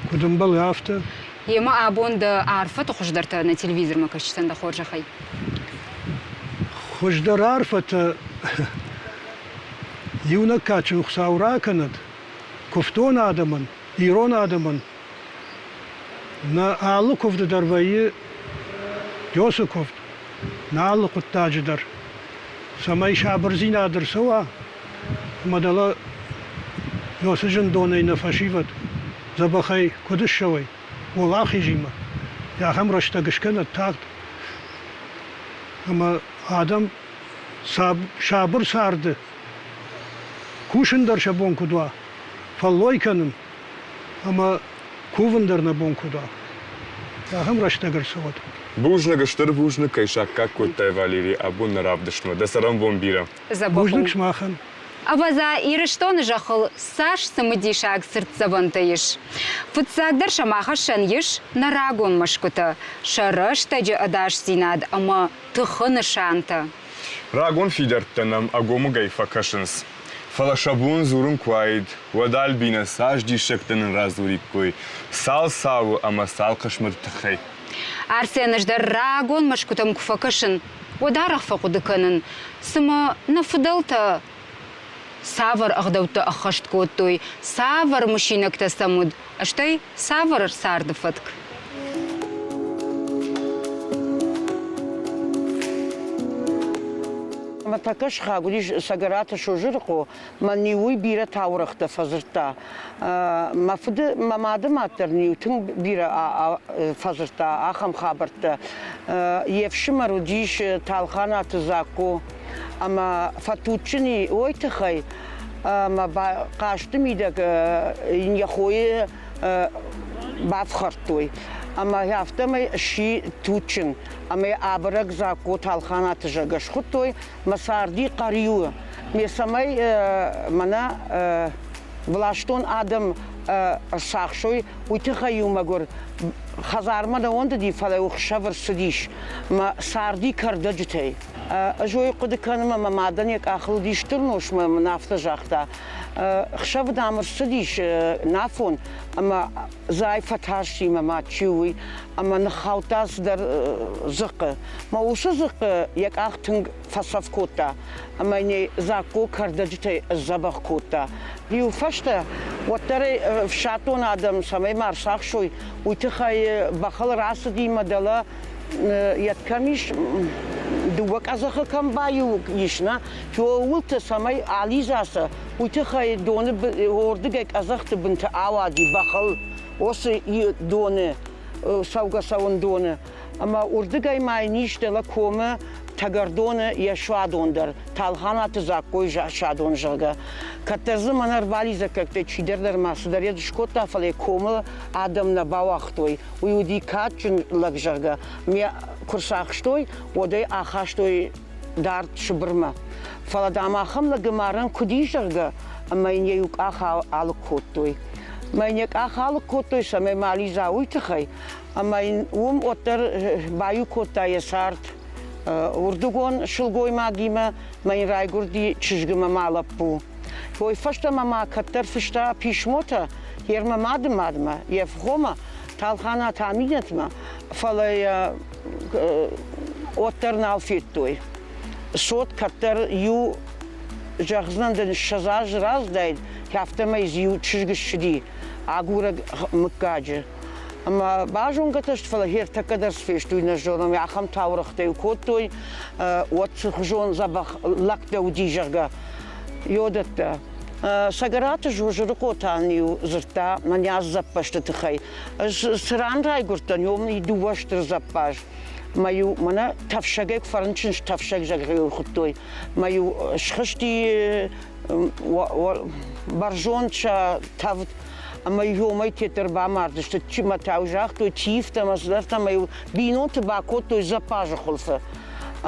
куыд ӕмбӕлы, афтӕ. Емӕ абон дӕ арфӕты хуыздӕртӕ нӕ телевизормӕ кӕсджытӕн дӕ хорзӕхӕй. Хуыздӕр арфӕтӕ иунӕг кадджын Хуыцау ракӕнӕд куывтон адӕмӕн, ирон адӕмӕн. Нӕ алы куывды дӕр вӕййы Йосы куывд, нӕ алы хъуыддаджы дӕр, цӕмӕй сабырдзинад ӕрцӕуа ӕмӕ дӕлӕ Йосы зындонӕй нӕ фӕсивӕд дзӕбӕхӕй куыд ссӕуой, уӕлахизимӕ, ахӕм рӕстӕг скӕнӕд тагъд ӕмӕ адӕм сабыр царды кусын дӕр сӕ бон куыд уа, фӕллой кӕнын ӕмӕ кувын дӕр нӕ бон куыд уа, ахӕм рӕстӕг ӕрцӕуӕд. Бузныг, стыр бузныг, кӕй саккаг кодтай, Валерий, абон нӕ равдыстмӕ. Дӕ цӕрӕнбон бирӕ. Бузныг сымахӕн. Ӕвӕдза, Ирыстоны зӕххыл цас цымыдисаг цыртдзӕвӕнтӕ ис. Фыццагдӕр сӕм ахӕссӕн ис нӕ рагон мӕсгуытӕ, сӕ рӕстӕджы ӕдасдзинад ӕмӕ тыхы нысантӕ. Рагон фидӕрттӕ нӕм ӕгомыгӕй фӕкӕсынц. Фӕлӕ сӕ бон дзурын куы уаид, уӕд Альбинӕ цас диссӕгтӕ нын радзуриккой, цал цауы ӕмӕ цал хъысмӕты тыххӕй. Арсен, ӕз дӕр рагон мӕсгуытӕм куы фӕкӕсын, уӕд арӕх фӕхъуыды кӕнын, цымӕ нӕ фыдӕлтӕ цавӕр ӕгъдӕуттӕ ӕххӕст кодтой, цавӕр мысинӕгтӕ сӕм уыд, стӕй цавӕр царды фӕтк. Мӕ тӕккӕ сыхаг уыдис Цӕгӕраты Созырыхъо, мӕн-иу уый бирӕ таурӕгътӕ фӕдзырдта. Мӕ фыды, мӕ мады мад дӕр ын-иу тынг бирӕ фӕдзырдта ахӕм хабӕрттӕ. Йе фсымӕр уыдис Талханаты Дзакко ӕмӕ фӕтуджджын и уой тыххӕй, ӕмӕ хъазты мидӕг йын йӕ хойы бафхӕрдтой. Ӕмӕ афтӕмӕй сси туджджын. Ӕмӕ йӕ абырӕг Дзакко Талханаты зӕгъгӕ схуыдтой, мӕ царди Хъӕриуы. Ме цӕмӕй мӕнӕ властон адӕм ӕрцахсой, уый тыххӕй-иу мӕгуыр хӕдзармӕ нӕ уӕндыди, фӕлӕ-иу хсӕв ӕрцыдис мӕ царди кӕрдӕджытӕй. Ӕз уый хъуыды кӕнын, ӕмӕ мӕ мадӕн йӕ къахыл уыди стыр нос, мӕ мын афтӕ загъта. Хсӕвы, дам, ӕрцыдис нафон, ӕмӕ зӕй фӕтарсти мӕ мад чи у, уый, ӕмӕ ныххаудта цыдӕр дзыхъхъы. Мӕ уыцы дзыхъхъы йӕ къах тынг фӕцӕф кодта, ӕмӕ йын ӕй Дзакко кӕрдӕджытӕй сдзӕбӕх кодта. Иу фӕстӕ уӕддӕр ӕй ӕфсӕддон адӕм цӕмӕй ма рцахсой, уый тыххӕй бӕхыл рацыди мӕ дӕлӕ йӕд кӕм ис, дыууӕ къӕдзӕхы кӕм баиу ис, нӕ, ууылты цӕмӕй алидза сӕ, уый тыххӕй доны уырдыгӕй къӕдзӕхты бынты ауади бӕхыл, уыцы доны, цӕугӕ-цӕуын доны. Ӕмӕ уырдыгӕй ма йын ис дӕлӕ комы Тӕгӕрдоны йӕ суадон дӕр, Талханаты Дзаккойы суадон, зӕгъгӕ. Кӕддӕр дзы мӕнӕ ӕрбалидзӕггӕгтӕй чидӕр дӕр ма цыдӕр йед скодта, фӕлӕ йӕ комы адӕм нӕ бауагътой. Уый уыди кадджын лӕг, зӕгъгӕ. Мӕ куы рцахстой, уӕд ӕй ахастой дард Сыбырмӕ. Фӕлӕ, дам, ахӕм лӕгы марӕн куыд ис, зӕгъгӕ, ӕмӕ йын йӕ иу къах алыг кодтой. Мӕ йын йӕ къах алыг кодтой, цӕмӕй ма алидза, уый тыххӕй. Ӕмӕ йын уым уӕддӕр баиу кодта йӕ цард. Уырдыгон сылгоймагимӕ мӕ йын райгуырди чызгимӕ ма лӕппу. Уый фӕстӕмӕ ма кӕддӕр фыста писмотӕ йе рмӕ мады мадмӕ, йе фхомӕ, Талханаты Аминӕтмӕ, фӕлӕ йӕ уӕддӕр нал федтой. Цот кӕддӕр иу зӕгъдзынӕн дын 20 азы раздаид, афтӕмӕй дзы иу чызг ссыди агурӕг мыггаджы. Ӕмӕ базонгӕтӕ сты, фӕлӕ ӕртӕккӕ дӕр сфестой нӕ зонӕм, ахӕм таурӕгътӕ-иу кодтой, уӕд цыхуызон дзӕбӕх лӕгтӕ уыди, зӕгъгӕ, йодӕттӕ. Цӕгӕраты Зозырыхъо та-иу дзырдта мӕнӕ дзӕппӕзты тыххӕй. Ӕз цы ран райгуырдтӕн, уым дыууӕ стыр дзӕппаз. Мӕ-иу мӕнӕ тӕфсӕгӕй куы фӕрынчын, тӕфсӕг, зӕгъгӕ-иу хуыдтой. Мӕ-иу схызти бӕрзонд сӕ тӕвд ӕмӕ иомӕй тетдӕр бамардысты. Мӕ та загътой, тифтӕ ӕмӕ цыдӕртӕ ӕмӕ-иу бинонты бакодтой дзӕппазы хуылфы.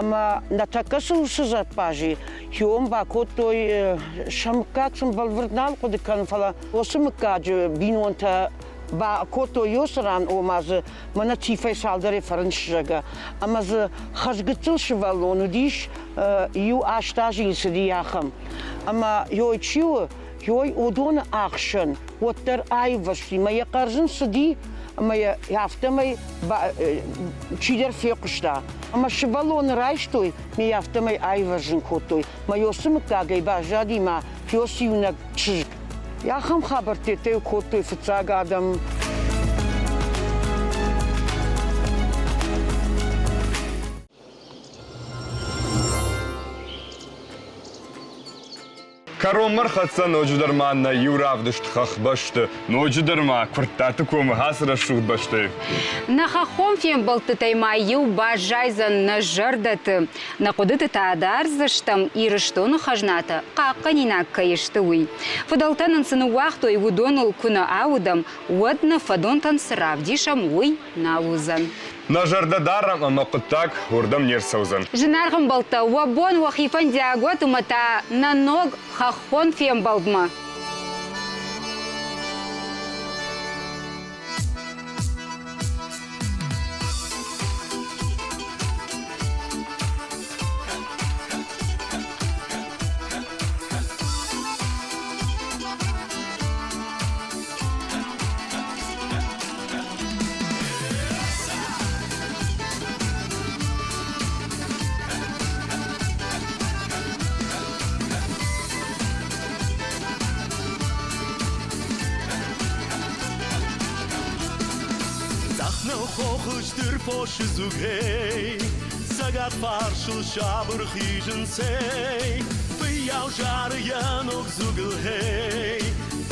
Ӕмӕ нӕ тӕккӕ цы уыцы дзӕппази, хион бакодтой, сӕ мыггаг сын бӕлвырд нал хъуыды кӕнын, фӕлӕ уыцы мыггаджы бинонтӕ бакодтой уыцы ран, ома дзы мӕнӕ тифӕй цалдӕрӕй фӕрынчызӕгӕ. Ӕмӕ дзы хӕрзгыццыл сывӕллон уыдис, иу аст азы йыл цыди ахӕм. Ӕмӕ ёй чи у, ёй уыдоны ӕхсӕн уӕддӕр аивӕзти, мӕ йӕ хъӕрзын цыди, ӕмӕ йӕ афтӕмӕй чидӕр фехъуыста. Ӕмӕ сывӕллоны райстой, ме йӕ афтӕмӕй аивӕрзын кодтой. Мӕ Йосы мыггагӕй баззади ма Пёс иунӕг чызг. Ахӕм хабӕрттӕ кодтой фыццаг адӕм. Кӕронмӕ рхӕццӕ ноджыдӕр ма нӕ иу равдыст хӕхбӕсты, ноджыдӕр ма Куырттаты комы ацы рӕсугъд бӕстӕйы. Нӕ хӕххон фембӕлдтытӕй ма иу баззайдзӕн нӕ зӕрдӕты. Нӕ хъуыдыты та дардзыстӕм, Ирыстоны хӕзнатӕ хъахъхъӕнинаг кӕй сты, уый. Фыдӕлтӕ нын цы ныууагътой, уыдоныл куы нӕ аудӕм, уӕд нӕ фӕдонтӕн цы равдисӕм, уый нал уыдзӕн. Нӕ зӕрдӕ дарӕм ӕмӕ хъуыддаг уырдӕм не рцӕудзӕн. Зынаргъ ӕмбӕлттӕ, уӕ бон уӕхи фӕндиаг уӕд ӕмӕ та нӕ ног хӕххон фембӕлдмӕ! Цъӕх хохы стыр фосы дзугӕй, Цӕгат фарсыл сабыр хизынц, эй, Фыййау зары йӕ ног дзугыл, эй,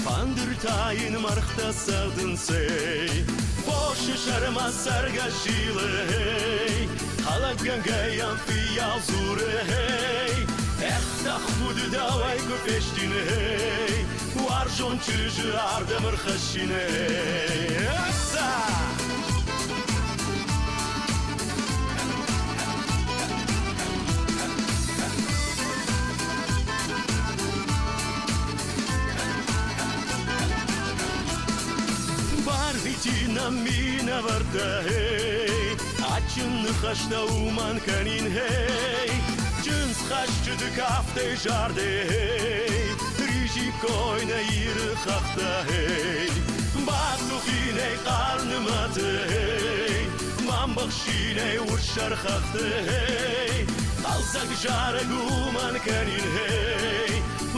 Фӕндыр та йын мӕргътӕ цӕгъдынц, эй. Фосы сӕрмӕ цӕргӕс зилы, эй, Хӕлӕггӕнгӕ йӕм фыййау дзуры, эй, Эх, тӕхуды дӕуӕй куы фестин, эй, Уарзон чызджы ардӕм ӕрхӕссин, эй. Ӕсса! Барвити нӕм минӕвӕрттӕ, эй, Адджын ныхӕстӕ уымӕн кӕнин, эй, Чындзхӕсджыты кафтӕй зарды, эй, Ризиккой нӕ Иры хӕхтӕ, эй, Батухинӕй хъарнымӕты, эй, Бамбӕхсинӕй урссӕр хӕхты, эй, Хъӕлдзӕг зарӕг уымӕн кӕнин, эй,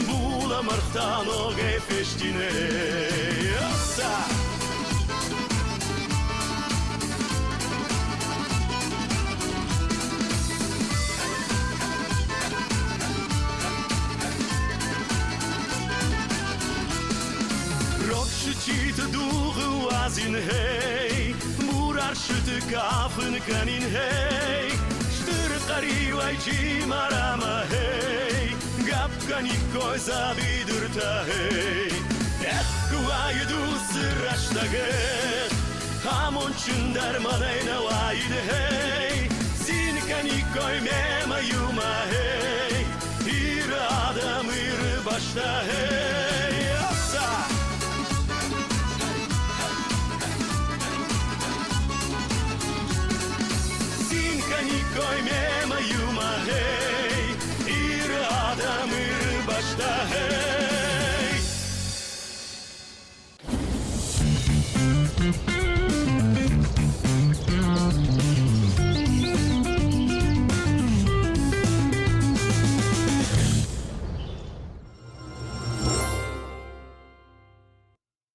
Булӕмӕргътӕ ногӕй фестин, эй, Ӕхца! Рог сычъиты дугъы уадзин, хей, Бур ӕрсыты кафын кӕнин, хей, Стыр хъӕриуӕй чи марама, хей, Гӕпп кӕниккой дзӕбидыртӕ, хей. Эх, куы уаид уыцы рӕстӕг, эх, Амондджындӕр мӕнӕй нӕ уаид, хей, Цин кӕниккой мемӕ иумӕ, хей, Иры адӕм, Иры бӕстӕ, хей, Ӕхца! Цин кӕниккой кӕниккой мемӕ иумӕ, гъей! Иры адӕм, Иры бӕстӕ, гъей!